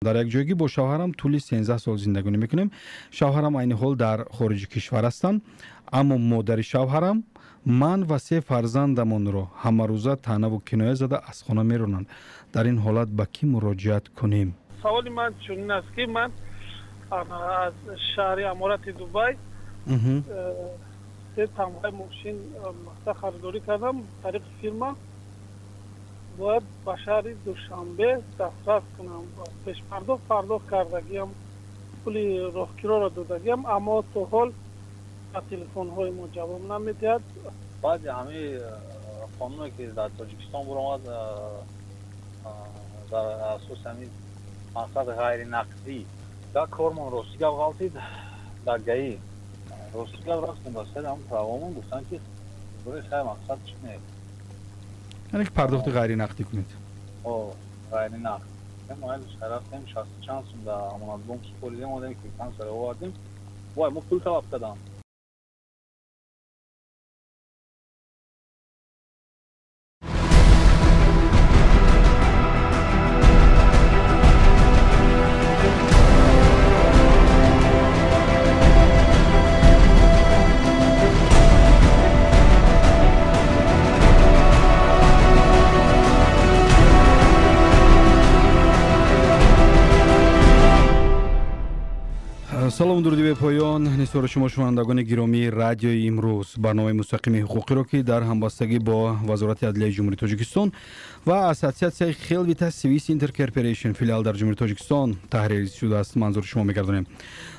Дар якҷойгӣ бо шавҳарам тӯли 13 сол зиндагонӣ мекунем. Шавҳарам айни ҳол дар хориҷи кишвар ҳастанд, аммо модари шавҳарам ман ва се фарзандамонро ҳамарӯза таънаву киноя зада аз хона меронанд. Дар ин ҳолат ба кӣ муроҷиат кунем? Саволи ман чунин аст, ки ман аз шаҳри Аморати Дубай се тамғаи мошин харидорӣ кардам тариқи фирма. Бояд ба шаҳри Душанбе дастрас кунам. Пешпардохт пардохт кардагиам, пули роҳкироро додагиам, аммо то ҳол ба телефонҳои мо ҷавоб намедиҳад. Баъди ҳамаи қонуне, ки дар Тоҷикистон буромад, дар асоси ҳамин мақсад ғайринақдӣ дар кормон рости гап ғалтид дар ГАИ. Рости гап рафтем ба сари ҳам правомон, гуфтанд, ки хай, мақсад чӣ не. Яъне ки пардохти ғайринақдӣ кунед. Ғайринақд. Рафтем, шасту чанд сум дар Амонатбонк супоридем, омадем, квитансияро овардем. Вой, мо пул талаб кардам. Салому дуруди бепоён нисори шумо, шунавандагони гиромии Радиои Имрӯз. Барномаи мустақими ҳуқуқиро, ки дар ҳамбастагӣ бо Вазорати адлияи Ҷумҳурии Тоҷикистон ва Ассотсиатсияи Хелвита Свис Интеркорпорейшн филиал дар Ҷумҳурии Тоҷикистон таҳрир шудааст, манзури шумо мегардонем.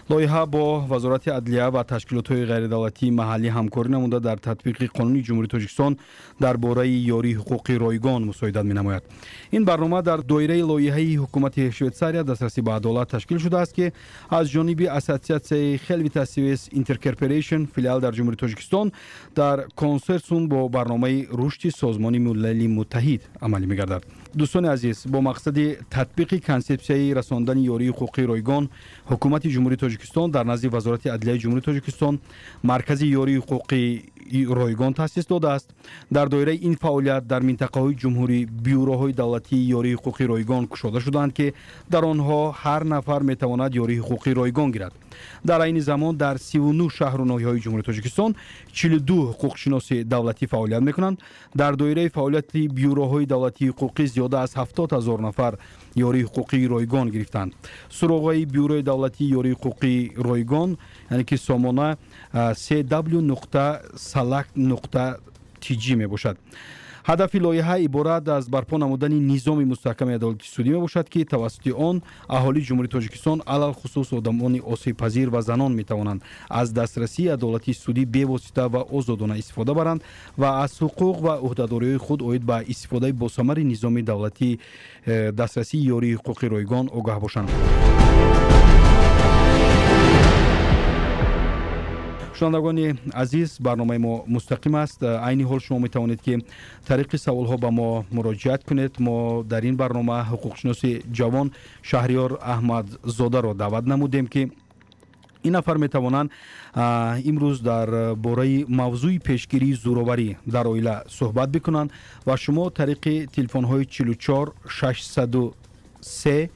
Лоиҳа бо Вазорати адлия ва ташкилотҳои ғайридавлатии маҳаллӣ ҳамкорӣ намуда, дар татбиқи қонуни Ҷумҳурии Тоҷикистон дар бораи ёрии ҳуқуқии ройгон мусоидат менамояд. Ин барнома дар доираи лоиҳаи ҳукумати Швейтсария «Дастрасӣ ба адолат» ташкил шудааст, ки аз ҷониби Ассотсиатсияи Хелвита Свис Интеркорпорейшн филиал дар Ҷумҳурии Тоҷикистон дар консорсиум бо барномаи рушди Созмони Милали Муттаҳид амалӣ мегардад. Дӯстони азиз, бо мақсади татбиқи консепсияи расондани ёрии ҳуқуқии ройгон, ҳукумати Ҷумҳурии Тоҷикистон дар назди Вазорати адлияи Ҷумҳурии Тоҷикистон маркази ёрии ҳуқуқии ройгон таъсис додааст. Дар доираи ин фаъолият дар минтақаҳои ҷумҳурӣ бюроҳои давлатии ёрии ҳуқуқии ройгон кушода шудаанд, ки дар онҳо ҳар нафар метавонад ёрии ҳуқуқии ройгон гирад. Дар айни замон дар 39 шаҳру ноҳияҳои Ҷумҳурии Тоҷикистон 42 ҳуқуқшиноси давлатӣ фаъолият мекунанд. Дар доираи фаъолияти бюроҳои давлатии ҳуқуқӣ зиёда аз 70 ҳазор нафар ёрии ҳуқуқии ройгон гирифтанд. Суроғаи бюрои давлатии ёрии ҳуқуқии ройгон, яъне ки сомона cw нуқта salak нуқта tg мебошад. Ҳадафи лоиҳа иборат аз барпо намудани низоми мустаҳками адолати судӣ мебошад, ки тавассути он аҳолии Ҷумҳурии Тоҷикистон, алалхусус одамони осебпазир ва занон, метавонанд аз дастрасии адолати судӣ бевосита ва озодона истифода баранд ва аз ҳуқуқ ва ӯҳдадориҳои худ оид ба истифодаи босамари низоми давлатии дастрасии ёрии ҳуқуқи ройгон огаҳ бошанд. Шунавандагони азиз, барномаи мо мустақим аст. Айни ҳол шумо метавонед, ки тариқи саволҳо ба мо муроҷиат кунед. Мо дар ин барнома ҳуқуқшиноси ҷавон Шаҳриёр Аҳмадзодаро даъват намудем, ки ин нафар метавонанд имрӯз дар бораи мавзӯи пешгирии зӯроварӣ дар оила суҳбат бикунанд ва шумо тариқи телефонҳои 44 603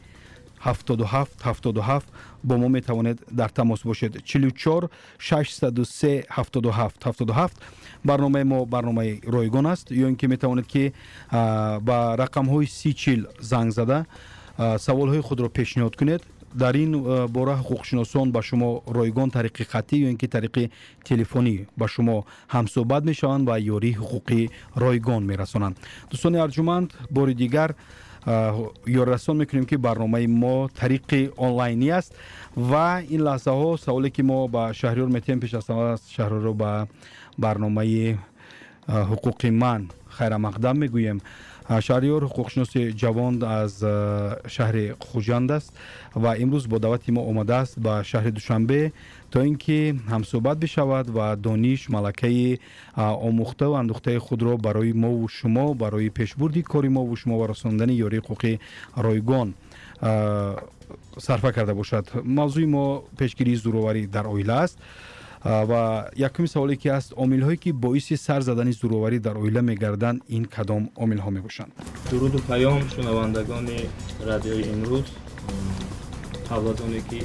77 77 бо мо метавонед дар тамос бошед. 44 603 77 77. Барномаи мо барномаи ройгон аст. Ё ин ки метавонед, ки ба рақамҳои 30 40 занг зада, саволҳои худро пешниҳод кунед. Дар ин бора ҳуқуқшиносон ба шумо ройгон тариқи хаттӣ ё ин ки тариқи телефонӣ ба шумо ҳамсӯҳбат мешаванд ва ёрии ҳуқуқии ройгон мерасонанд. Дӯстони арҷуманд, бори дигар ёррасон мекунем, ки барномаи мо тариқи онлайнӣ аст ва ин лаҳзаҳо саволе, ки мо ба Шаҳриёр метиҳем, пеш аз ҳама Шаҳриёрро ба барномаи ҳуқуқи ман хайрамақдам мегӯем. Шаҳриёр ҳуқуқшиноси ҷавон аз шаҳри Хуҷанд аст ва имрӯз бо даъвати мо омадааст ба шаҳри Душанбе, то ин ки ҳамсӯҳбат бишавад ва дониш, малакаи омӯхтаву андӯхтаи худро барои мову шумо, барои пешбурди кори мову шумо ва расондани ёрии ҳуқуқи ройгон сарфа карда бошад. Мавзӯи мо пешгирии зӯроварӣ дар оила аст ва якуми саволе ки аст: омилҳое, ки боиси сар задани зӯроварӣ дар оила мегарданд, ин кадом омилҳо мебошанд? Дуруду паём, шунавандагони Радиои Имрӯз. Қабл аз оне ки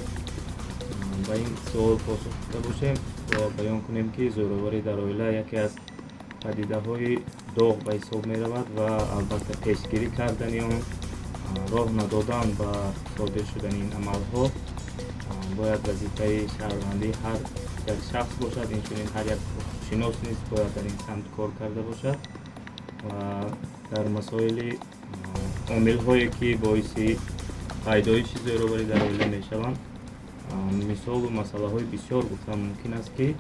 ба ин суол посух гуфта бошем, бояд баён кунем, ки зӯроварӣ дар оила яке аз падидаҳои доғ ба ҳисоб меравад ва албатта пешгирӣ кардани он, роҳ надодан ба содир шудани ин амалҳо бояд вазифаи шаҳрвандии ҳар як шахс бошад. Инчунин ҳар як ҳуқуқшинос низ бояд дар ин самт кор карда бошад ва дар масоили омилҳое, ки боиси пайдоиши зӯроварӣ дар оила мешаванд, мисолу масъалаҳои бисёр гуфтан мумкин аст, ки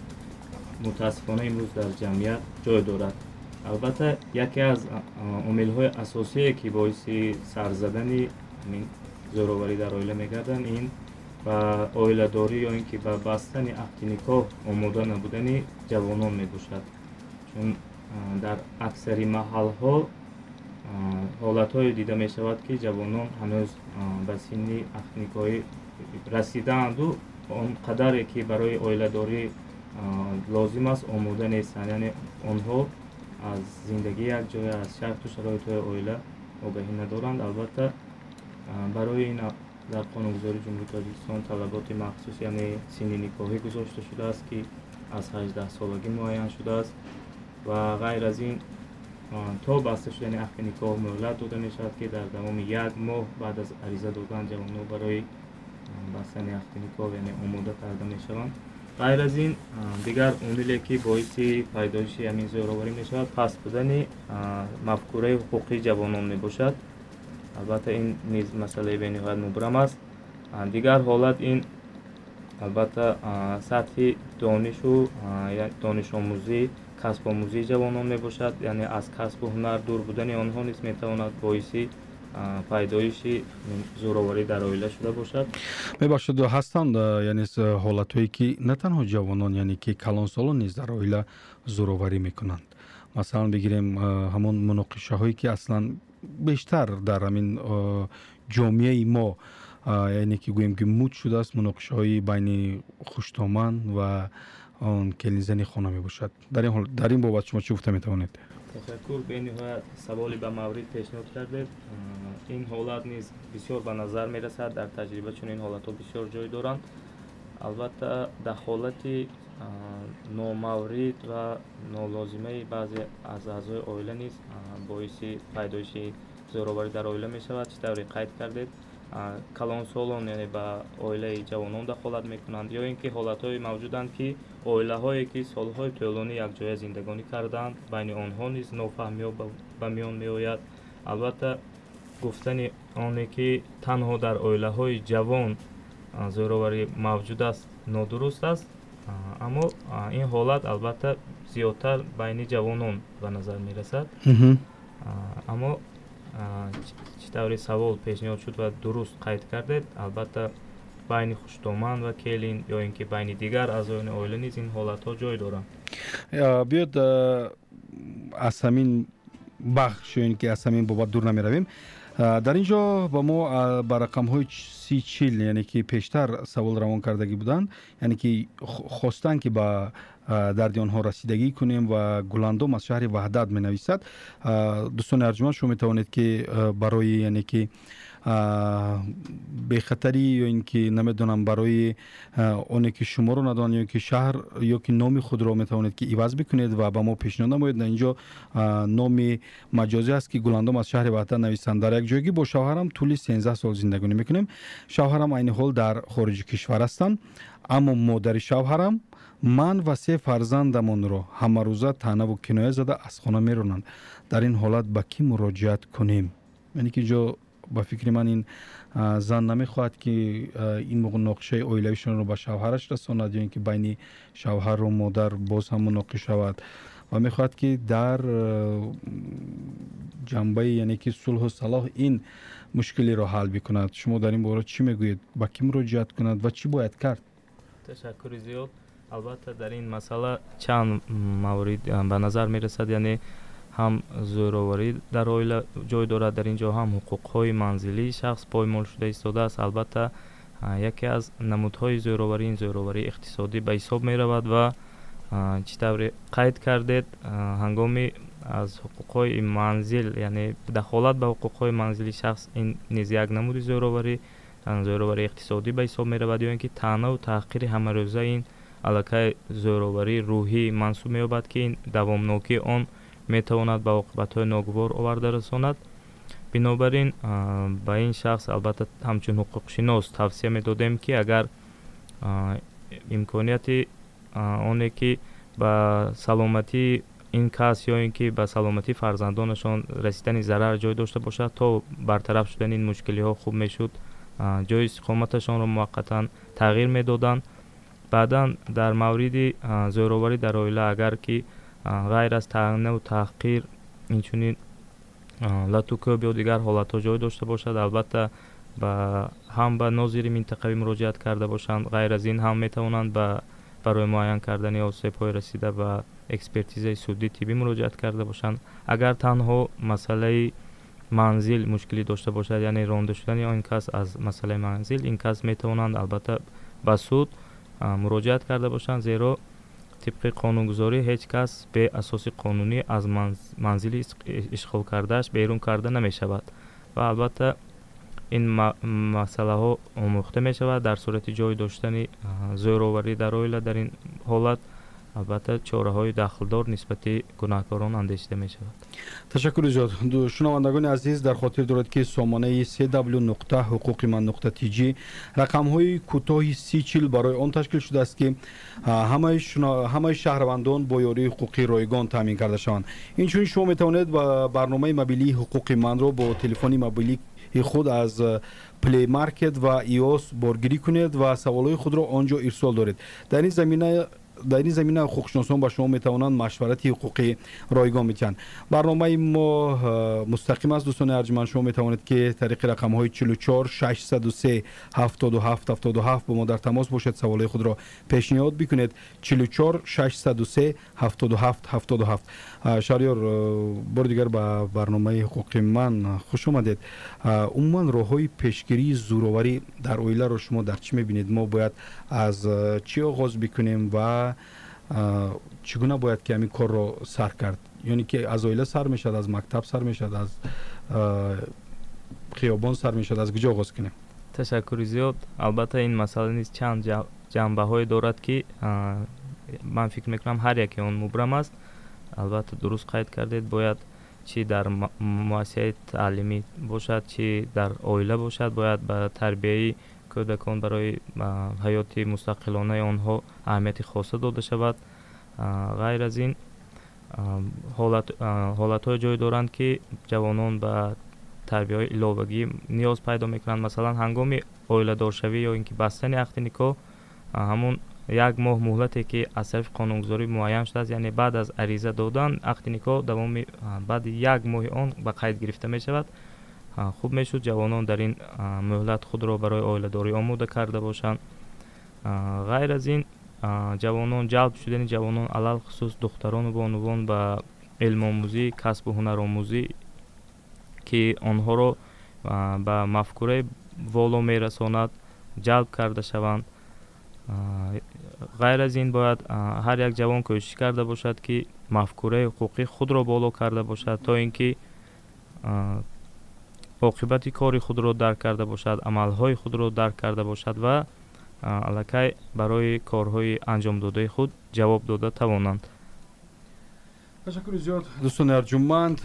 мутаассифона имрӯз дар ҷамъият ҷой дорад. Албатта, яке аз омилҳои асосие, ки боиси сар задани зӯроварӣ дар оила мегарданд, ин ба оиладорӣ ё ин ки ба бастани ақди никоҳ омода набудани ҷавонон мебошад, чун дар аксари маҳалҳо ҳолатҳое дида мешавад, ки ҷавонон ҳанӯз ба синни ақди никоҳӣ расидаанду он қадаре, ки барои оиладорӣ лозим аст, омода нестанд, яъне онҳо аз зиндагии якҷоя, аз шарту шароитҳои оила огаҳӣ надоранд. Албатта, барои ин дар қонунгузории Ҷумҳурии Тоҷикистон талаботи махсус, яъне синни никоҳӣ гузошта шудааст, ки аз 18-солагӣ муайян шудааст ва ғайр аз ин то баста шудани ақди никоҳ муҳлат дода мешавад, ки дар давоми як моҳ баъд аз ариза додан ҷавонҳо барои бастани ақди никоҳ, яъне омода карда мешаванд. Ғайр аз ин, дигар омиле, ки боиси пайдоиши ҳамин зӯроварӣ мешавад, паст будани мафкураи ҳуқуқии ҷавонон мебошад. Албатта, ин низ масъалаи бениҳоят мубрам аст. Дигар ҳолат ин албатта сатҳи донишу донишомӯзӣ, касбомӯзии ҷавонон мебошад, яъне аз касбу ҳунар дур будани онҳо низ метавонад боиси пайдоиши зӯроварӣ дар оила шуда бошад. Мебахшед, ҳастанд, яъне ҳолатҳое, ки на танҳо ҷавонон, яъне ки калонсолон низ дар оила зӯроварӣ мекунанд. Масалан, бигирем ҳамон муноқишаҳое, ки аслан бештар дар ҳамин ҷомеаи мо, яъне ки гӯем ки муд шудааст, муноқишаҳои байни хуштоман ва он келинзани хона мебошад. Дар ин бобат шумо чӣ гуфта метавонед? Ташаккур, бениҳоят саволи ба маврид пешниҳод кардед. Ин ҳолат низ бисёр ба назар мерасад, дар таҷриба чунин ҳолатҳо бисёр ҷой доранд. Албатта, дахолати номаврид ва нолозимаи баъзе аз аъзои оила низ боиси пайдоиши зӯроварӣ дар оила мешавад. Чӣ тавре қайд кардед, калонсолон, яъне ба оилаи ҷавонон дахолат мекунанд ё ин ки ҳолатҳое мавҷуданд, ки оилаҳое, ки солҳои тӯлонӣ якҷоя зиндагонӣ кардаанд, байни онҳо низ нофаҳмиҳо ба миён меояд. Албатта, гуфтани оне, ки танҳо дар оилаҳои ҷавон зӯроварӣ мавҷуд аст, нодуруст аст, аммо ин ҳолат албатта зиёдтар байни ҷавонон ба назар мерасад. Аммо чӣ тавре савол пешниҳод шуд ва дуруст қайд кардед, албатта байни хуштоман ва келин ё ин ки байни дигар аъзоёни оила низ ин ҳолатҳо ҷой доранд. Биёд, аз ҳамин бахш ё ин ки аз ҳамин бобат дур намеравем. Дар ин ҷо ба мо ба рақамҳои 30 40, яъне ки пештар савол равон кардагӣ буданд, яъне ки хостанд, ки ба дарди онҳо расидагӣ кунем, ва Гуландом аз шаҳри Ваҳдат менависад. Дӯстони арҷуманд, шумо метавонед, ки барои, яъне ки бехатарӣ ё ин ки намедонам, барои оне ки шуморо надонанд ё ки шаҳр ё ки номи худро метавонед, ки иваз бикунед ва ба мо пешниҳод намоед. Дар ин ҷо номи маҷозӣ аст, ки Гуландом аз шаҳри Ваҳдат нависанд: «Дар якҷоягӣ бо шавҳарам тӯли 13 сол зиндагонӣ мекунем. Шавҳарам айни ҳол дар хориҷи кишвар ҳастанд, аммо модари шавҳарам ман ва се фарзандамонро ҳамарӯза таънаву киноя зада аз хона меронанд. Дар ин ҳолат ба кӣ муроҷиат кунем?» Яъне ки ҷо ба фикри ман ин зан намехоҳад, ки ин муноқишаи оилавишонро ба шавҳараш расонад ё ин ки байни шавҳару модар боз ҳам муноқиш шавад ва мехоҳад, ки дар ҷанбаи, яъне ки сулҳу салоҳ ин мушкилиро ҳал бикунад. Шумо дар ин бора чӣ мегӯед? Ба кӣ муроҷиат кунад ва чӣ бояд кард? Ташаккури зиёд. Албатта, дар ин масъала чанд маврид ба назар мерасад, яъне ҳам зӯроварӣ дар оила ҷой дорад дар ин ҷо, ҳам ҳуқуқҳои манзилии шахс поймол шуда истодааст. Албатта, яке аз намудҳои зӯроварӣ ин зӯроварии иқтисодӣ ба ҳисоб меравад ва чӣ тавре қайд кардед, ҳангоми аз ҳуқуқҳои манзил, яъне дахолат ба ҳуқуқҳои манзили шахс, ин низ як намуди зӯроварӣ. зӯроварии иқтисодӣ ба ҳисоб меравад, ё ин ки таънаву таҳқири ҳамарӯза ин аллакай зӯроварии рӯҳӣ мансуб меёбад, ки ин давомнокии он метавонад ба оқибатҳои ногувор оварда расонад. Бинобар ин ба ин шахс албатта ҳамчун ҳуқуқшинос тавсия медодем, ки агар имконияти оне ки ба саломатии ин кас ё ин ки ба саломатии фарзандонашон расидани зарар ҷой дошта бошад, то бартараф шудани ин мушкилиҳо хуб мешуд ҷои истиқоматашонро муваққатан тағйир медоданд. Баъдан дар мавриди зӯроварӣ дар оила агар ки ғайр аз таънаву таҳқир инчунин лату кӯб ё дигар ҳолатҳо ҷой дошта бошад, албатта ҳам ба нозири минтақавӣ муроҷиат карда бошанд. Ғайр аз ин ҳам метавонанд барои муайян кардани осебҳои расида ба экспертизаи судӣ тиббӣ муроҷиат карда бошанд. Агар танҳо масъалаи манзил мушкилӣ дошта бошад, яъне ронда шудани он кас аз масъалаи манзил, ин кас метавонанд албатта ба суд муроҷиат карда бошанд, зеро тибқи қонунгузорӣ ҳеҷ кас бе асоси қонунӣ аз манзили ишғолкардааш берун карда намешавад ва албатта ин масъалаҳо омӯхта мешавад. Дар сурати ҷой доштани зӯроварӣ дар оила дар ин ҳолат албатта чораҳои дахлдор нисбати гунаҳкорон андешида мешавад. Ташаккури зиёд. Шунавандагони азиз, дар хотир доред, ки сомонаи cw.huquqiman.tj рақамҳои кӯтоҳи 3040 барои он ташкил шудааст, ки ҳамаи шаҳрвандон бо ёрии ҳуқуқии ройгон таъмин карда шаванд. Инчунин шумо метавонед ба барномаи мобилии ҳуқуқи манро бо телефони мобилии худ аз Play Market ва iOS боргирӣ кунед ва саволҳои худро он ҷо ирсол доред. Дар ин замина ҳуқуқшиносон ба шумо метавонанд машварати ҳуқуқӣ ройгон бидиҳанд. Барномаи мо мустақим аст, дӯстони арҷманд. Шумо метавонед, ки тариқи рақамҳои 44 603 77 77 бо мо дар тамос бошед, саволҳои худро пешниҳод бикунед. 44 603 77 77. Шаҳриёр, бори дигар ба барномаи ҳуқуқи ман хуш омадед. Умуман роҳҳои пешгирии зӯроварӣ дар оиларо шумо дар чӣ мебинед? Мо бояд аз чӣ оғоз бикунем ва чӣ гуна бояд ки ҳамин корро сар кард? Ёне ки аз оила сар мешавад, аз мактаб сар мешавад, аз хиёбон сар мешавад, аз куҷо оғоз кунем? Ташаккури зиёд. Албатта ин масъала низ чанд ҷанбаҳое дорад, ки ман фикр мекунам, ҳар яке он мубрам аст. Албатта дуруст қайд кардед, бояд чӣ дар муассисаи таълимӣ бошад, чӣ дар оила бошад, бояд ба тарбияи кӯдакон барои ҳаёти мустақилонаи онҳо аҳамияти хоса дода шавад. Ғайр аз ин ҳолатҳое ҷой доранд, ки ҷавонон ба тарбияҳои иловагӣ ниёз пайдо мекунанд. Масалан, ҳангоми оиладоршавӣ ё ин ки бастани ақди никоҳ ҳамун як моҳ муҳлате, ки аз тарафи қонунгузорӣ муайян шудааст, яъне баъд аз ариза додан ақди никоҳ давоми баъди як моҳи он ба қайд гирифта мешавад. Хуб мешуд ҷавонон дар ин муҳлат худро барои оиладорӣ омода карда бошанд. Ғайр аз ин ҷавонон, ҷалб шудани ҷавонон, алалхусус духтарону бонувон, ба илмомӯзӣ, касбу ҳунаромӯзӣ, ки онҳоро ба мафкураи воло мерасонад, ҷалб карда шаванд. Ғайр аз ин бояд ҳар як ҷавон кӯшиш карда бошад, ки мафкураи ҳуқуқии худро боло карда бошад, то ин ки оқибати кори худро дарк карда бошад, амалҳои худро дарк карда бошад ва аллакай барои корҳои анҷомдодаи худ ҷавоб дода тавонанд. Ташаккури зиёд, дӯстони арҷуманд.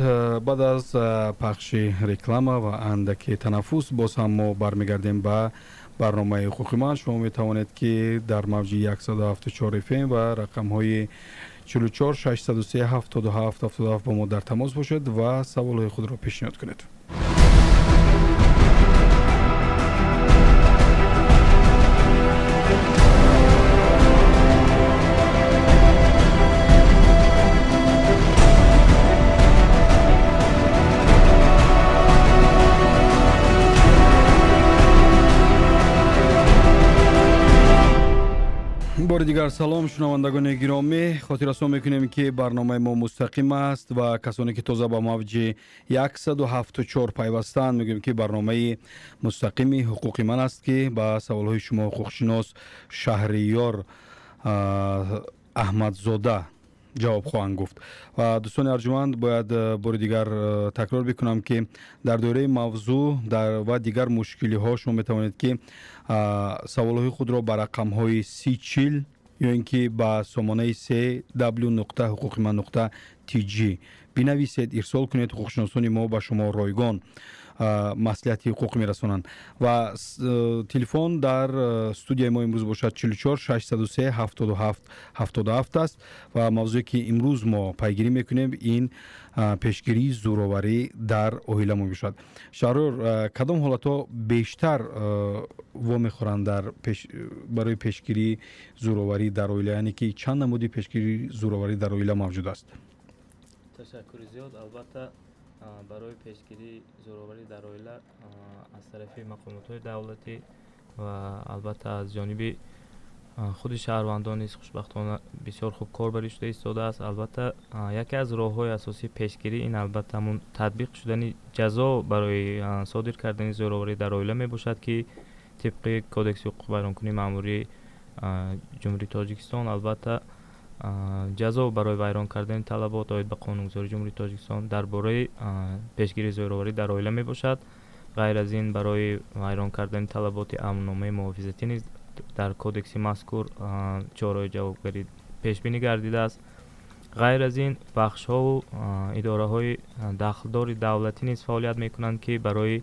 Баъд аз пахши реклама ва андаки танаффус боз ҳам мо бармегардем ба барномаи ҳуқуқи ман. Шумо метавонед, ки дар мавҷи 174 фм ва рақамҳои 44 603 77 77 бо мо дар тамос бошед ва саволҳои худро пешниҳод кунед. Бори дигар салом, шунавандагони гиромӣ. Хотиррасон мекунем, ки барномаи мо мустақим аст ва касоне ки тоза ба мавҷи 174 пайвастанд, мегӯем, ки барномаи мустақими ҳуқуқи ман аст, ки ба саволҳои шумо ҳуқуқшинос Шаҳриёр Аҳмадзода ҷавоб хоҳанд гуфт. Ва, дӯстони арҷуманд, бояд бори дигар такрор бикунам, ки дар доираи мавзӯъ ва дигар мушкилиҳо шумо метавонед, ки саволҳои худро ба рақамҳои 3040 ё ин ки ба сомонаи cw.ҳуқуқиман.tj бинависед, ирсол кунед. Ҳуқуқшиносони мо ба шумо ройгон маслиҳати ҳуқуқ мерасонанд. Ва телефон дар студияи мо имрӯз бошад 44 603 77 77 аст. Ва мавзӯе, ки имрӯз мо пайгирӣ мекунем, ин пешгирии зӯроварӣ дар оила мебошад. Шаҳрёр, кадом ҳолатҳо бештар вомехӯранд дар барои пешгирии зӯроварӣ дар оила, яъне ки чанд намуди пешгирии зӯроварӣ дар оила мавҷуд аст? Ташаккури зиёд. Албатта, барои пешгирии зӯроварӣ дар оила аз тарафи мақомотҳои давлатӣ ва, албатта, аз ҷониби худи шаҳрвандон низ, хушбахтона, бисёр хуб кор барӣ шуда истодааст. Албатта, яке аз роҳҳои асосии пешгирӣ ин, албатта, ҳамун татбиқ шудани ҷазо барои содир кардани зӯроварӣ дар оила мебошад, ки тибқи Кодекси ҳуқуқвайронкунии маъмурии Ҷумҳурии Тоҷикистон, албатта, ҷазо барои вайрон кардани талабот оид ба қонунгузории Ҷумҳурии Тоҷикистон дар бораи пешгирии зӯроварӣ дар оила мебошад. Ғайр аз ин, барои вайрон кардани талаботи амрномаи муҳофизатӣ низ дар кодекси мазкур чораҳои ҷавобгарӣ пешбинӣ гардидааст. Ғайр аз ин, бахшҳову идораҳои дахлдори давлатӣ низ фаъолият мекунанд, ки барои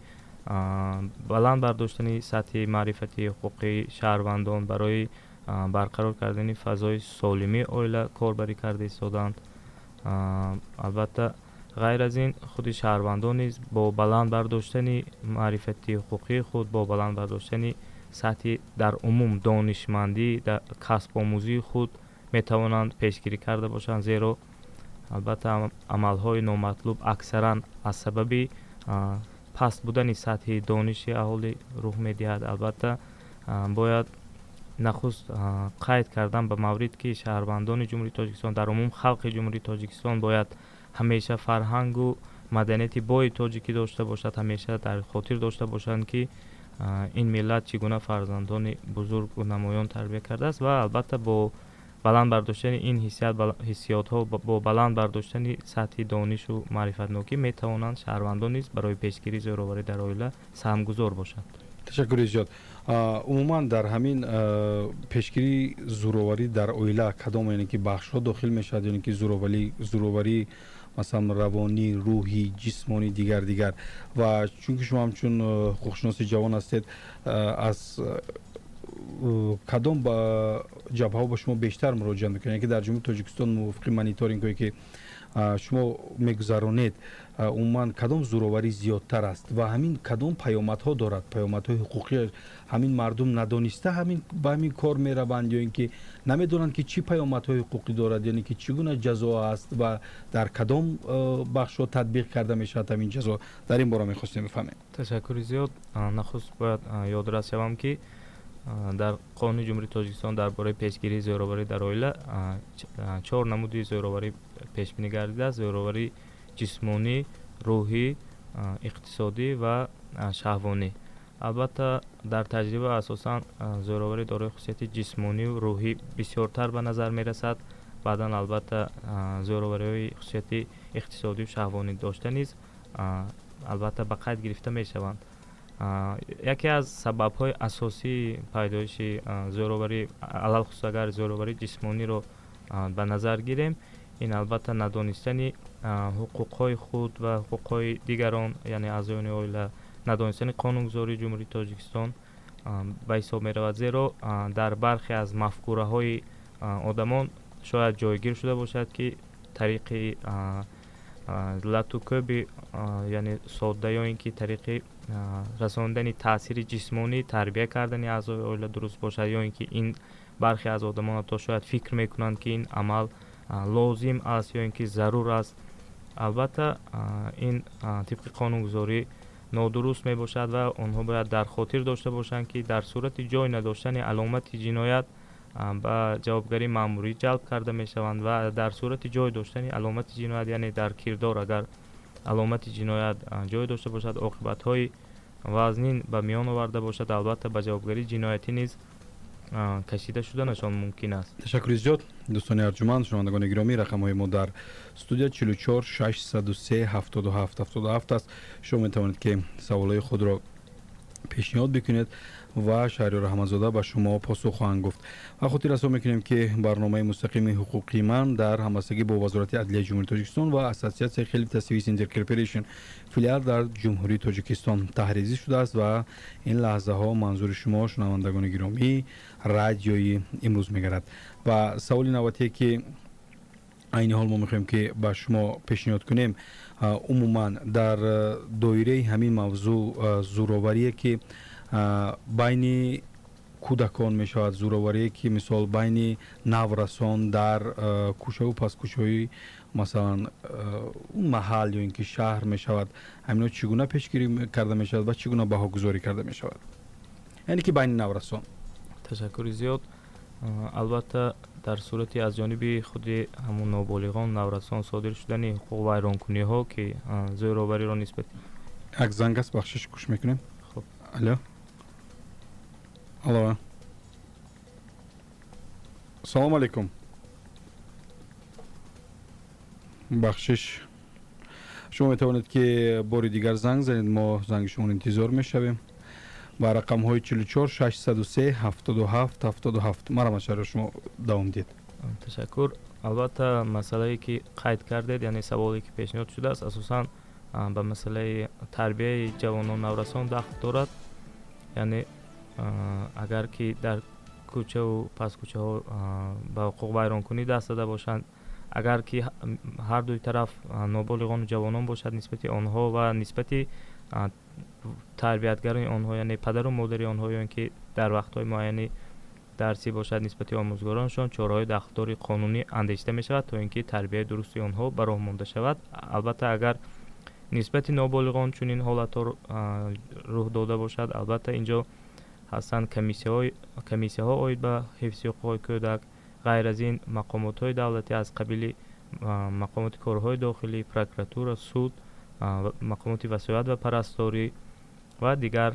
баланд бардоштани сатҳи маърифати ҳуқуқии шаҳрвандон, барои барқарор кардани фазои солимии оила корбарӣ карда истодаанд. Албатта, ғайр аз ин, худи шаҳрвандон низ бо баланд бардоштани маърифати ҳуқуқии худ, бо баланд бардоштани сатҳи дар умум донишмандӣ, касбомӯзии худ метавонанд пешгирӣ карда бошанд, зеро, албатта, амалҳои номатлуб аксаран аз сабаби паст будани сатҳи дониши аҳолӣ рух медиҳад. Албатта, бояд нахуст қайд кардан ба маврид, ки шаҳрвандони Ҷумҳурии Тоҷикистон, дар умум халқи Ҷумҳурии Тоҷикистон бояд ҳамеша фарҳангу маданияти бои тоҷикӣ дошта бошад, ҳамеша дар хотир дошта бошанд, ки ин миллат чӣ гуна фарзандони бузургу намоён тарбия кардааст. Ва, албатта, бо баланд бардоштани ин ҳиссиётҳо, бо баланд бардоштани сатҳи донишу маърифатнокӣ метавонанд шаҳрвандон низ барои пешгирии зӯроварӣ дар оила саҳмгузор бошанд. Ташаккури зиёд. Умуман, дар ҳамин пешгирии зӯроварӣ дар оила кадом, яъне ки, бахшҳо дохил мешавад, яъне ки зӯроварӣ, масалан, равонӣ, рӯҳӣ, ҷисмонӣ, дигар дигар? Ва чунки шумо ҳамчун ҳуқуқшиноси ҷавон ҳастед, аз кадом ба ҷабҳаҳо ба шумо бештар муроҷиат мекунед? Яъне ки дар Ҷумҳурии Тоҷикистон мувофиқи мониторингҳое, ки шумо мегузаронед, умуман кадом зӯроварӣ зиёдтар аст ва ҳамин кадом паёмадҳо дорад, паёмадҳои ҳуқуқӣ? Ҳамин мардум надониста ҳамин ба ҳамин кор мераванд ё ин ки намедонанд, ки чӣ паёмадҳои ҳуқуқӣ дорад, яъне ки чӣ гуна ҷазо аст ва дар кадом бахшҳо татбиқ карда мешавад ҳамин ҷазо? Дар ин бора мехостем бифаҳмем. Ташаккури зиёд. Нахуст бояд ёдрас шавам, ки дар Қонуни Ҷумҳурии Тоҷикистон дар бораи пешгирии зӯроварӣ дар оила чор намуди зӯроварӣ пешбинӣ гардидааст: зӯроварии ҷисмонӣ, рӯҳӣ, иқтисодӣ ва шаҳвонӣ. Албатта, дар таҷриба асосан зӯроварӣ дорои хусусияти ҷисмонию рӯҳӣ бисёртар ба назар мерасад. Баъдан, албатта, зӯровариҳои хусусияти иқтисодию шаҳвонӣ дошта низ, албатта, ба қайд гирифта мешаванд. Яке аз сабабҳои асосии пайдоиши зӯроварӣ, алалхусус агар зӯроварии ҷисмониро ба назар гирем, ин, албатта, надонистани ҳуқуқҳои худ ва ҳуқуқҳои дигарон, яъне аъзоёни оила, надонистани қонунгузории Ҷумҳурии Тоҷикистон ба ҳисоб меравад, зеро дар бархе аз мафкураҳои одамон шояд ҷойгир шуда бошад, ки тариқи лату кӯби, яъне содда, ё ин ки тариқи расондани таъсири ҷисмонӣ тарбия кардани аъзои оила дуруст бошад, ё ин ки ин бархе аз одамон ҳатто шояд фикр мекунанд, ки ин амал лозим аст ё ин ки зарур аст. Албатта, ин тибқи қонунгузорӣ нодуруст мебошад ва онҳо бояд дар хотир дошта бошанд, ки дар сурати ҷой надоштани аломати ҷиноят ба ҷавобгарии маъмурӣ ҷалб карда мешаванд ва дар сурати ҷой доштани аломати ҷиноят, яъне дар кирдор агар аломати ҷиноят ҷой дошта бошад, оқибатҳои вазнин ба миён оварда бошад, албатта, ба ҷавобгарии ҷиноятӣ низ Кашида шуданашон мумкин аст. Ташаккури зиёд, дӯстони арҷуманд, шунавандагони гиромӣ. Рақамҳои мо дар студия 44 603 77 77 аст. Шумо метавонед, ки саволҳои худро пешниҳод бикунед ва Шаҳриёр Раҳматзода ба шумо посух хоҳанд гуфт. Ва хотиррасон мекунем, ки барномаи мустақими ҳуқуқии ман дар ҳамбастагӣ бо Вазорати адлияи Ҷумҳурии Тоҷикистон ва Ассотсиатсияи Хелвита Свис Интеркорпорейшн филиал дар Ҷумҳурии Тоҷикистон таҳризӣ шудааст ва ин лаҳзаҳо манзури шумо, шунавандагони гиромӣ, радиои имрӯз мегардад. Ва саволи навбатие, ки айни ҳол мо мехоҳем, ки ба шумо пешниҳод кунем, умуман дар доираи ҳамин мавзӯъ, зӯроварие, ки байни кӯдакон мешавад, зӯроварие, ки мисол байни наврасон дар кӯчаву паскӯчаҳои, масалан, маҳал ё ин ки шаҳр мешавад, ҳамино чӣ гуна пешгирӣ карда мешавад ва чӣ гуна баҳогузорӣ карда мешавад, яъне ки байни наврасон? Ташаккури зиёд. Албатта, дар сурати аз ҷониби худи ҳамун ноболиғон, наврасон содир шудани ҳуқуқвайронкуниҳо, ки зӯровариро нисбат Як занг аст, бахшиш, гӯш мекунем. Хуб. Алло, алло, салому алейкум. Бахшиш, шумо метавонед, ки бори дигар занг занед, мо занги шуморо интизор мешавем ба рақамҳои 44 603 77 77. Марҳамат, Шаҳриёр, шумо давом диҳед. Ташаккур. Албатта, масъалае, ки қайд кардед, яъне саволе, ки пешниҳод шудааст, асосан ба масъалаи тарбияи ҷавонон, наврасон дахл дорад. Яъне агар ки дар кӯчаву паскӯчаҳо ба ҳуқуқвайронкунӣ даст зада бошанд, агар ки ҳар дуи тараф ноболиғону ҷавонон бошад, нисбати онҳо ва нисбати тарбиятгарони онҳо, яъне падару модари онҳо, ё ин ки дар вақтҳои муайяни дарсӣ бошад, нисбати омӯзгоронашон чораҳои дахлдори қонунӣ андешида мешавад, то ин ки тарбияи дурусти онҳо ба роҳ монда шавад. Албатта, агар нисбати ноболиғон чунин ҳолатҳо рӯҳ дода бошад, албатта, инҷо ҳастанд комиссияҳо оид ба ҳифзи ҳуқуқҳои кӯдак. Ғайр аз ин, мақомотҳои давлатӣ аз қабили мақомоти корҳои дохилӣ, прокуратура, суд, мақомоти васоят ва парасторӣ ва дигар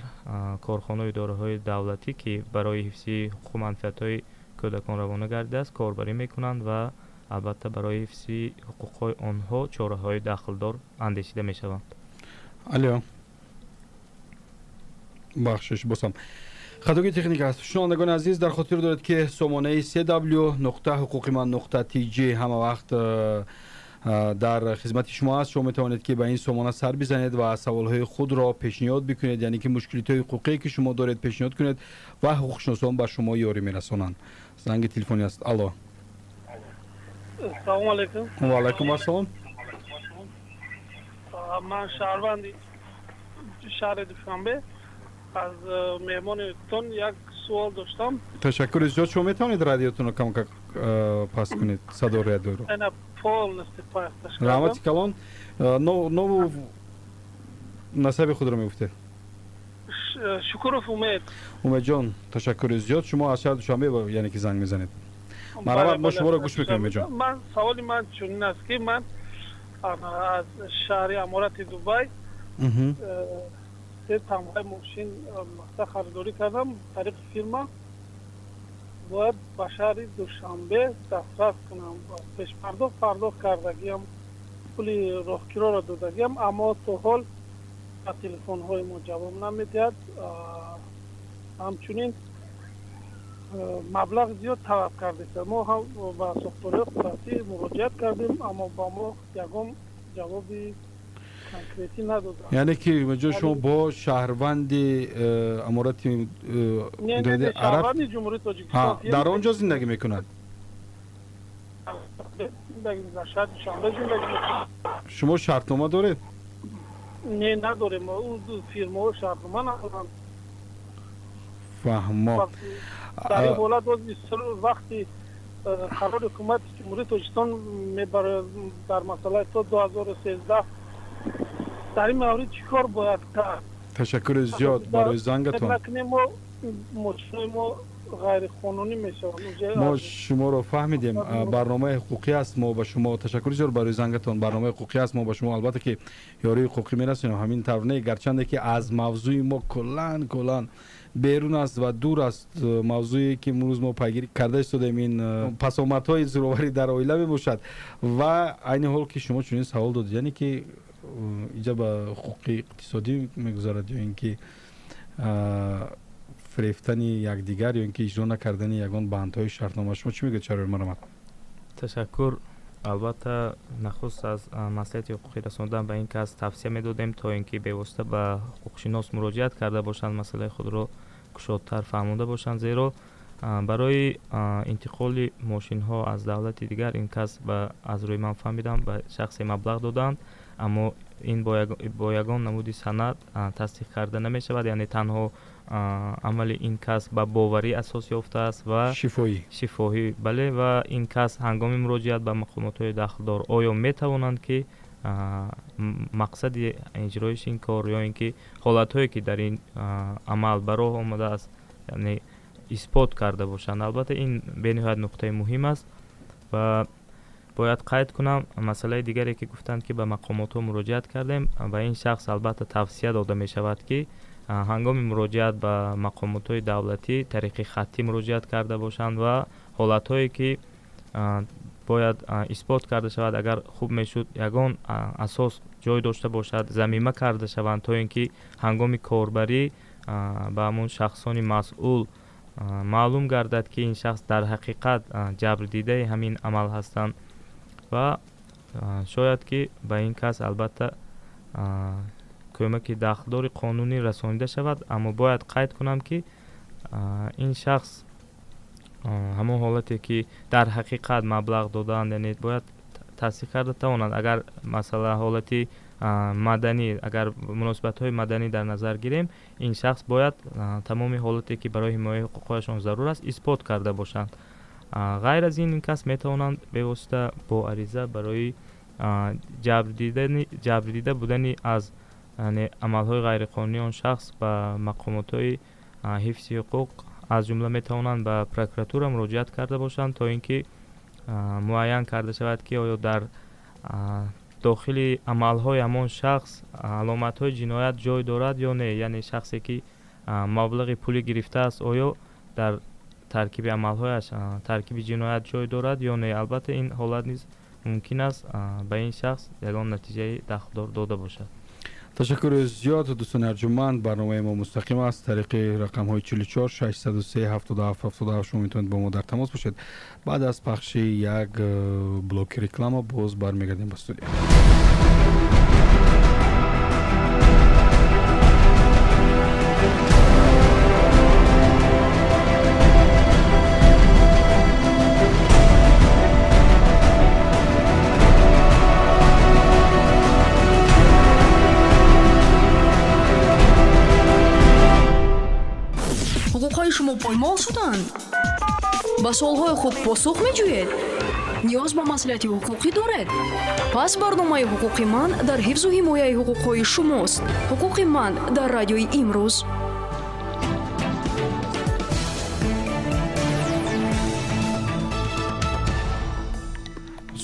корхонау идораҳои давлатӣ, ки барои ҳифзи ҳуқуқу манфиатҳои кӯдакон равона гардидааст, корбарӣ мекунанд ва албатта барои ҳифзи ҳуқуқҳои онҳо чораҳои дахлдор андешида мешаванд. Алло, бахшиш, босам хатогии техника аст. Шунавандагони азиз, дар хотир доред, ки сомонаи cw.ҳуқуқиман.tj ҳама вақт дар хизмати шумо аст. Шумо метавонед, ки ба ин сомона сар бизанед ва саволҳои худро пешниҳод бикунед, яъне ки мушкилитҳои ҳуқуқие, ки шумо доред, пешниҳод кунед ва ҳуқуқшиносон ба шумо ёрӣ мерасонанд. Занги телефонӣ аст. Алло. Салому алейкум. Ва алайкум ассалом. Ман шаҳрванди шаҳри Душанбе, аз меҳмонитон як суол доштам. Ташаккури зиёд. Шумо метавонед радиотонро камкак паст кунед, садо радиоро? Полностью пасташ. Раҳмати калон. Ному насаби худро мегуфтед? Шукуров Умед. Умедҷон, ташаккури зиёд. Шумо аз шаҳри Душанбе, яъне ки занг мезанед. Марҳамат, мо шуморо гӯш мекунем, Умедҷон. Ман саволи ман чунин аст, ки ман аз шаҳри Аморати Дубай се тамғаи мошин мақсад харидорӣ кардам тариқи фирма, бояд ба шаҳри Душанбе дастрас кунам. Пешпардохт пардохт кардагиам, пули роҳкироро додагиам, аммо то ҳол ба телефонҳои мо ҷавоб намедиҳад. Ҳамчунин маблағ зиёд талаб кардеста. Мо ҳам ба сохториҳои қудратӣ муроҷиат кардем, аммо ба мо ягон ҷавоби конкретӣ надоданд. Яъне ки ҷо шумо бо шаҳрванди Аморати Араб Ҷумҳурии Тоҷикистон. Дар он ҷо зиндагӣ мекунад? Дар шаҳри Душанбе зиндагӣ мекунад. Шумо шартнома доред? Не, надорем. Фирмаҳо шартнома надоранд. Фаҳмо. Дар ин ҳолат вақти қарори ҳукумати Ҷумҳурии Тоҷикистон мебарояд дар масъалаи то 2013, дар ин маврид чӣ кор бояд кард? Ташаккури зиёд барои зангатон. Накунем, мо мошинои мо ғайриқонунӣ мешавад. Мо шуморо фаҳмидем. Барномаи ҳуқуқӣ аст, мо ба шумо ташаккури зиёд барои зангатон. Барномаи ҳуқуқӣ аст, мо ба шумо албатта ки ёрии ҳуқуқӣ мерасонем. Ҳамин тавр не, гарчанде ки аз мавзӯи мо куллан куллан берун аст ва дур аст мавзӯе ки имрӯз мо пайгирӣ карда истодаем, ин пасомадҳои зӯроварӣ дар оила мебошад. Ва айни ҳол ки шумо чунин савол додед, яъне ки иҷа ба ҳуқуқи иқтисодӣ мегузарад ё ин ки фирефтани якдигар ё ин ки иҷро накардани ягон бандҳои шартнома, шумо чӣ мегӯед, Шаҳриёр Марҳамат? Ташаккур. Албатта, нахуст аз маслиҳати ҳуқуқӣ расондан ба ин кас тавсия медодем, то ин ки бевосита ба ҳуқуқшинос муроҷиат карда бошанд, масъалаи худро кушодтар фаҳмонда бошанд, зеро барои интиқоли мошинҳо аз давлати дигар ин кас аз рӯи ман фаҳмидам ба шахсе маблағ доданд, аммо ин бо ягон намуди санад тасдиқ карда намешавад, яъне танҳо амали ин кас ба боварӣ асос ёфтааст ва шифоҳӣ. Бале, ва ин кас ҳангоми муроҷиат ба мақомотҳои дахлдор оё метавонанд ки мақсади иҷроиши ин кор ё ин ки ҳолатҳое ки дар ин амал ба роҳ омадааст, яъне исбот карда бошанд. Албатта, ин бениҳоят нуқтаи муҳим аст ва бояд қайд кунам масъалаи дигаре ки гуфтанд ки ба мақомотҳо муроҷиат кардем, ба ин шахс албатта тавсия дода мешавад ки ҳангоми муроҷиат ба мақомотҳои давлатӣ тариқи хаттӣ муроҷиат карда бошанд ва ҳолатҳое ки бояд исбот карда шавад, агар хуб мешуд ягон асос ҷой дошта бошад, замима карда шаванд, то ин ки ҳангоми корбарӣ ба ҳамон шахсони масъул маълум гардад ки ин шахс дар ҳақиқат ҷабрдидаи ҳамин амал ҳастанд ва шояд ки ба ин кас албатта кӯмаки дахлдори қонунӣ расонида шавад. Аммо бояд қайд кунам ки ин шахс ҳамон ҳолате ки дар ҳақиқат маблағ доданд, яъне бояд тасдиқ карда тавонанд. Агар масала ҳолати маданӣ, агар муносибатҳои маданӣ дар назар гирем, ин шахс бояд тамоми ҳолате ки барои ҳимояи ҳуқуқҳояшон зарур аст исбот карда бошанд. Ғайр аз ин, ин кас метавонанд бевосита бо ариза барои ҷабрдида будани аз амалҳои ғайриқонунии он шахс ба мақомотҳои ҳифзи ҳуқуқ, аз ҷумла метавонанд ба прокуратура муроҷиат карда бошанд, то ин ки муайян карда шавад ки оё дар дохили амалҳои ҳамон шахс аломатҳои ҷиноят ҷой дорад ё не, яъне шахсе ки маблағи пулӣ гирифтааст, оё дар таркиби амалҳояш таркиби ҷиноят ҷой дорад ё не. Албатта, ин ҳолат низ мумкин аст ба ин шахс ягон натиҷаи дахлдор дода бошад. Ташаккури зиёд, дӯстони арҷуманд. Барномаи мо мустақим аст. Тариқи рақамҳои 44 603 77 77 шумо метавонед бо мо дар тамос бошед. Баъд аз пахши як блоки реклама боз бармегардем ба студия. Ҳуқуқҳои шумо поймол шуданд? Ба суолҳои худ посух меҷӯед? Ниёз ба маслиҳати ҳуқуқӣ доред? Пас барномаи ҳуқуқи ман дар ҳифзу ҳимояи ҳуқуқҳои шумост. Ҳуқуқи ман дар радиои имрӯз.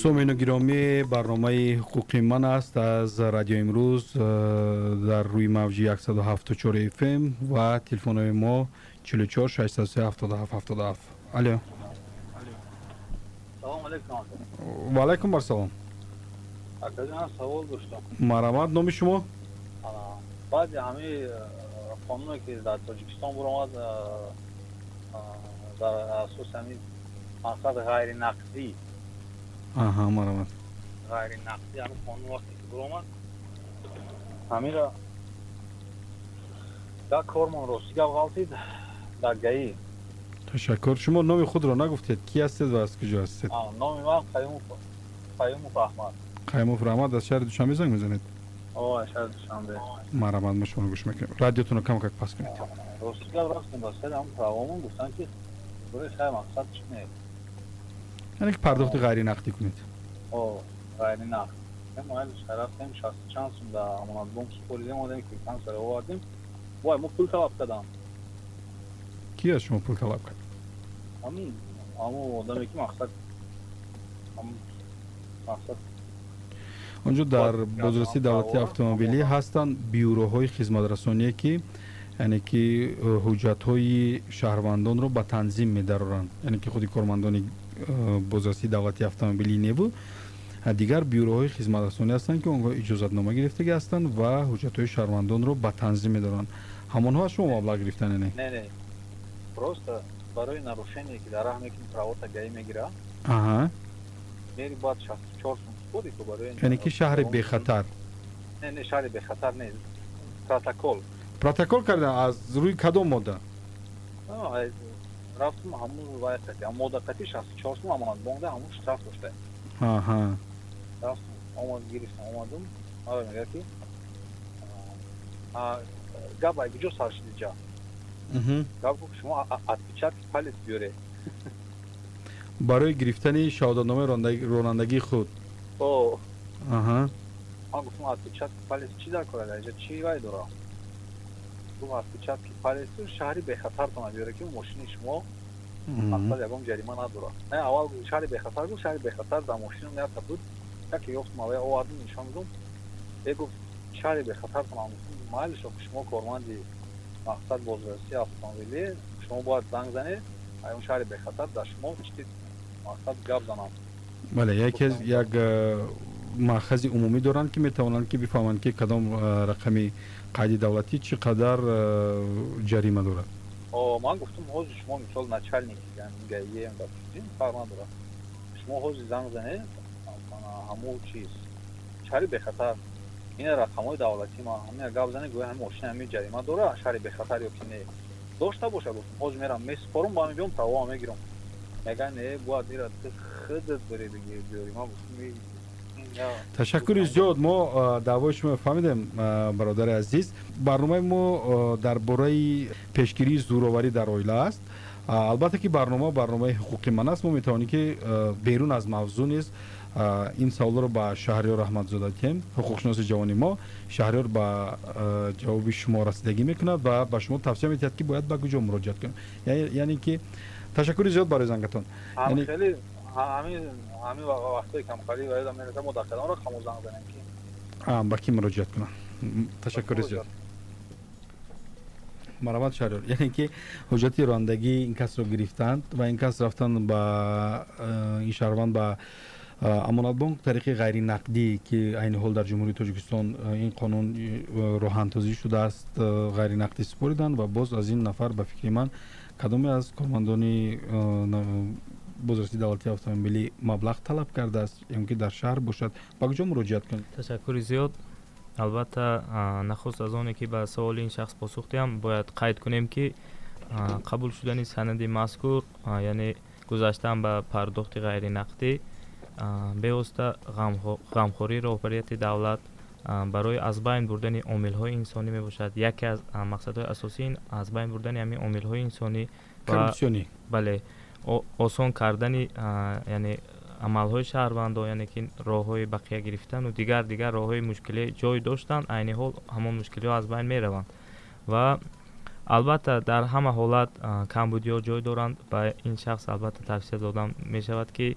Сомеъину гиромӣ, барномаи ҳуқуқи ман аст аз радио имрӯз дар рӯи мавҷи 107.4 FM ва телефонҳои мо 44 603 77 77. Алло. Салом алейкум. Ва алайкум ассалом. Акаҷон, савол доштам. Марҳамат, номи шумо? Баъди ҳамин қонуне ки дар Тоҷикистон баромад дар асоси ҳамин мақсад ғайринақдӣ. Аҳа, марҳамат. Ғайринақдӣ ҳамин қонун вақте ки баромад, ҳаминро дар кормон рости гап ғалтид дар ГАИ. Ташаккур. Шумо номи худро нагуфтед. Ки ҳастед ва аз куҷо ҳастед? Номи ман Қаюмов Аҳмад. Қаюмов Раҳмат, аз шаҳри Душанбе занг мезанед? О, аз шаҳри Душанбе. Марҳамат, мо шуморо гӯш мекунем. Радиотонро кам как паст кунед. Рости гап рафтем ба сари ҳамон правомон, гуфтанд ки барои хай мақсад чӣ не? Яъне ки пардохти ғайринақдӣ кунед. О, ғайринақд. Мо рафтем 60 чанд сум дар Амонатбонк супоридем, омадем квитансияро овардем. Вой, мо пул талаб кардам. Ки аз шумо пул талаб кард? Ҳамин ҳамон одаме ки мақсад мақсад онҷо дар бозрасии давлатии автомобилӣ ҳастанд бюроҳои хизматрасоние, ки яъне ки ҳуҷҷатҳои шаҳрвандонро ба танзим медароранд, яъне ки худи кормандони бозрасии давлатии автомобилӣ небу, дигар бюроҳои хизматрасонӣ ҳастанд, ки онҳо иҷозатнома гирифтагӣ ҳастанд ва ҳуҷҷатҳои шаҳрвандонро ба танзим медароранд. Ҳамонҳо аз шумо маблағ гирифтан? Не, не, просто барои нарушение, ки дар раҳ мекунӣ, правота ГАИ мегира. Мери, бояд 64 сум супорӣ ку барои Яъне ки шаҳри бехатар? Не, не, шаҳри бехатар не, протокол. Протокол кардан аз рӯи кадом модда? Рафтум, ҳамун вай қати модда қати 64 сум Амонатбонкда ҳамун штраф дошта. Рафтум, омад, гирифтам, омадум, мара мега ки гап ай куҷо сар шуди ҷа? Гап гуфт, шумо отпечатки палец биёре. Барои гирифтани шаҳодатномаи ронандагии худ? Ман гуфтам, отпечатки палец чӣ дар кора, дар инҷа чӣ вай дора? Гуфт, отпечатки палецу шаҳри бехатартона биёре, ки мошини шумо мақсад ягон ҷарима надорад. Не, аввал шаҳри бехатар гуфт, шаҳри бехатар дар мошинам якта буд, яке ёфтум, аввал овардум, нишон додум. Е, гуфт, шаҳри бехатартона. Гуфтум, майли, шумо корманди мақсад бозрасии автомобилӣ, шумо бояд занг занед ай он шаҳри бехатар, дар шумо чӣ мақсад гап занам. Бале, яке як маъхази умумӣ доранд, ки метавонанд ки бифаҳманд, ки кадом рақами қайди давлатӣ чӣ қадар ҷарима дорад. Ман гуфтум, ҳозир шумо мисол начальник ГАИем, фарқ надорад, шумо ҳозир занг занед ҳамун чиз шаҳри бехатар, ина рақамҳои давлатӣ, ма ҳамина гап занед, гӯя ҳамин мошина ҳамин ҷарима дора шаҳри бехатар ё ки не дошта боша. Гуфтум, ҳозир мерам месупорум, ба мебиём, правоа мегирам. Мега, не, бояд ира ту худат бири бигири биёри. Ман гуфтум. Ташаккури зиёд, мо даъвои шумо фаҳмидем, бародари азиз. Барномаи мо дар бораи пешгирии зӯроварӣ дар оила аст. Албатта ки барнома барномаи ҳуқуқи ман аст, мо метавонем ки берун аз мавзӯъ низ ин саволро ба Шаҳриёр Раҳматзода диҳем, ҳуқуқшиноси ҷавони мо. Шаҳриёр ба ҷавоби шумо расидагӣ мекунад ва ба шумо тавсия медиҳад, ки бояд ба куҷо муроҷиат кунем. Яъне ки ташаккури зиёд барои зангатон. Ҳамин вақтҳои камқалӣ ва мерасад, мо дар кадом рақамо занг занем ки Ба кӣ муроҷиат кунам? Ташаккури зиёд, марҳамат, Шаҳриёр. Яъне ки ҳуҷҷати ронандагии ин касро гирифтанд ва ин кас рафтанд ба ин шаҳрванд ба Амонатбонк тариқи ғайринақдӣ, ки айни ҳол дар Ҷумҳурии Тоҷикистон ин қонун роҳандозӣ шудааст, ғайринақдӣ супориданд ва боз аз ин нафар, ба фикри ман, кадоме аз кормандони бозрасии давлатии автомобилӣ маблағ талаб кардааст ё ки дар шаҳр бошад, ба куҷо муроҷиат кунед? Ташаккури зиёд. Албатта, нахуст аз оне ки ба саволи ин шахс посух диҳам, бояд қайд кунем, ки қабул шудани санади мазкур, яъне гузаштан ба пардохти ғайринақдӣ, бевосита ғамхории роҳбарияти давлат барои аз байн бурдани омилҳои инсонӣ мебошад. Яке аз мақсадҳои асосии ин аз байн бурдани ҳамин омилҳои инсонӣ, бале, осон кардани, яъне амалҳои шаҳрвандон, яъне ки роҳҳои бақия гирифтану дигар дигар роҳҳои мушкиле ҷой доштанд, айни ҳол ҳамон мушкилиҳо аз байн мераванд. Ва албатта, дар ҳама ҳолат камбудиҳо ҷой доранд. Ба ин шахс албатта тавсия дода мешавад, ки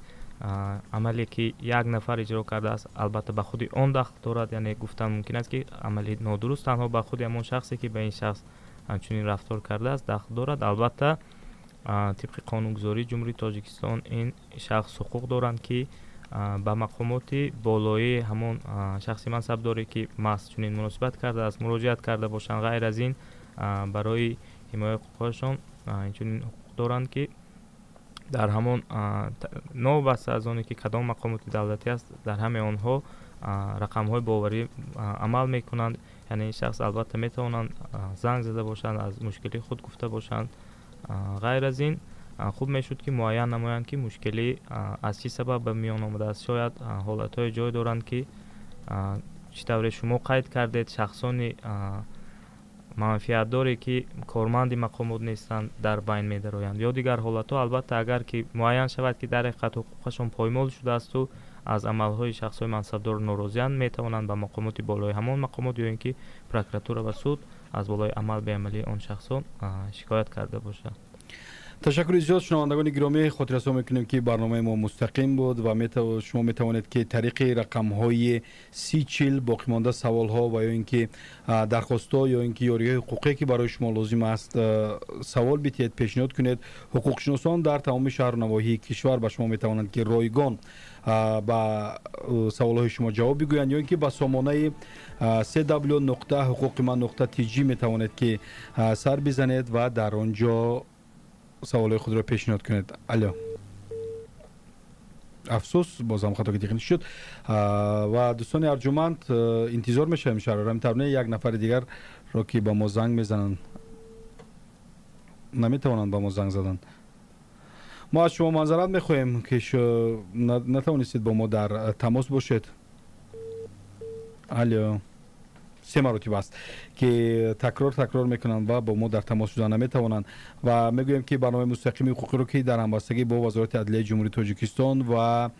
амале ки як нафар иҷро кардааст, албатта ба худи он дахл дорад, яъне гуфтан мумкин аст, ки амали нодуруст танҳо ба худи ҳамон шахсе, ки ба ин шахс чунин рафтор кардааст, дахл дорад. Албатта, тибқи қонунгузории Ҷумҳурии Тоҷикистон ин шахс ҳуқуқ доранд, ки ба мақомоти болоии ҳамон шахси мансабдоре, ки маҳз чунин муносибат кардааст, муроҷиат карда бошанд. Ғайр аз ин, барои ҳимояи ҳуқуқҳояшон инчунин ҳуқуқ доранд, ки дар ҳамон, новобаста аз оне ки кадом мақомоти давлатӣ аст, дар ҳамаи онҳо рақамҳои боварӣ амал мекунанд. Яъне ин шахс албатта метавонанд занг зада бошанд, аз мушкилии худ гуфта бошанд. Ғайр аз ин, хуб мешуд, ки муайян намоянд, ки мушкилӣ аз чӣ сабаб ба миён омадааст. Шояд ҳолатҳое ҷой доранд, ки чӣ тавре шумо қайд кардед, шахсони манфиатдоре, ки корманди мақомот нестанд, дар байн медароянд ё дигар ҳолатҳо. Албатта, агар ки муайян шавад, ки дар ҳақиқат ҳуқуқашон поймол шудаасту аз амалҳои шахсҳои мансабдор норозианд, метавонанд ба мақомоти болои ҳамон мақомот ё ин ки прокуратура ва суд аз болои амал беамалии он шахсон шикоят карда бошанд. Ташаккури зиёд, шунавандагони гиромӣ. Хотиррасон мекунем, ки барномаи мо мустақим буд ва шумо метавонед, ки тариқи рақамҳои 3040 боқимонда саволҳо ва ё ин ки дархостҳо ё ин ки ёриҳои ҳуқуқие, ки барои шумо лозим аст, савол битиҳед, пешниҳод кунед. Ҳуқуқшиносон дар тамоми шаҳру навоҳии кишвар ба шумо метавонанд, ки ройгон ба саволҳои шумо ҷавоб бигӯянд, ё ин ки ба сомонаи cw.ҳуқуқиман.tj метавонед, ки сар бизанед ва дар он ҷо саволҳои худро пешниҳод кунед. Алло, афсӯс, бозам хатои техникӣ шуд. Ва дӯстони арҷуманд, интизор мешавем шаҳрорами тавне як нафари дигарро, ки ба мо занг мезананд. Наметавонанд ба мо занг задан. Мо аз шумо маъзарат мехоҳем, ки натавонистед бо мо дар тамос бошед. Алло, се маротиба аст, ки такрор такрор мекунанд ва бо мо дар тамос шуда наметавонанд. Ва мегӯем, ки барномаи мустақими ҳуқуқиро, ки дар ҳамбастагӣ бо Вазорати адлияи Ҷумҳурии Тоҷикистон ва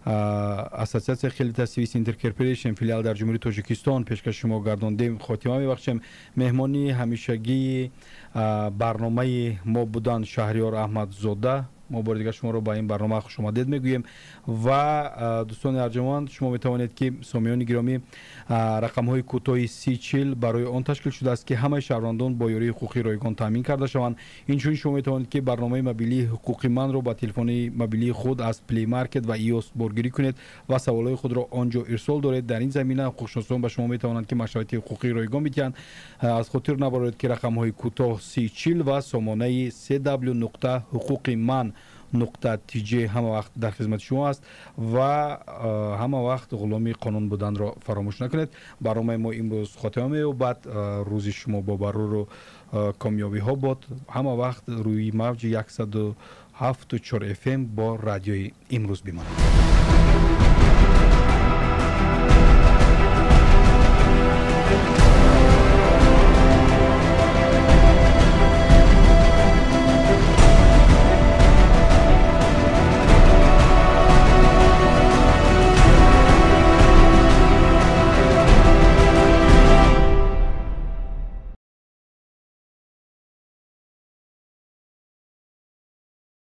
ассотсиатсияи Хелвита Свис Интеркорпорейшн филиал дар Ҷумҳурии Тоҷикистон пешкаши шумо гардондем, хотима мебахшем. Меҳмони ҳамешагии барномаи мо буданд Шаҳриёр Аҳмадзода. Мо бори дигар шуморо ба ин барнома хушомадед мегӯем. Ва дӯстони арҷуманд, шумо метавонед, ки сомиёни гиромӣ, рақамҳои кӯтоҳи 3040 барои он ташкил шудааст, ки ҳамаи шаҳрвандон бо ёрии ҳуқуқии ройгон таъмин карда шаванд. Инчунин шумо метавонед, ки барномаи мобилии ҳуқуқи манро ба телефони мобилии худ аз Play Market ва iOS боргирӣ кунед ва саволҳои худро он ҷо ирсол доред. Дар ин замина ҳуқуқшиносон ба шумо метавонанд, ки машварати ҳуқуқии ройгон бидиҳанд. Аз хотир набаред, ки рақамҳои кӯтоҳ 3040 ва сомонаи cw.ҳуқуқиман.tj ҳама вақт дар хизмати шумо аст. Ва ҳама вақт ғуломи қонун буданро фаромӯш накунед. Барномаи мо имрӯз хотима меёбад. Рӯзи шумо бо барору комёбиҳо бод. Ҳама вақт рӯи мавҷи 107.4 FM бо радиои имрӯз бимонед.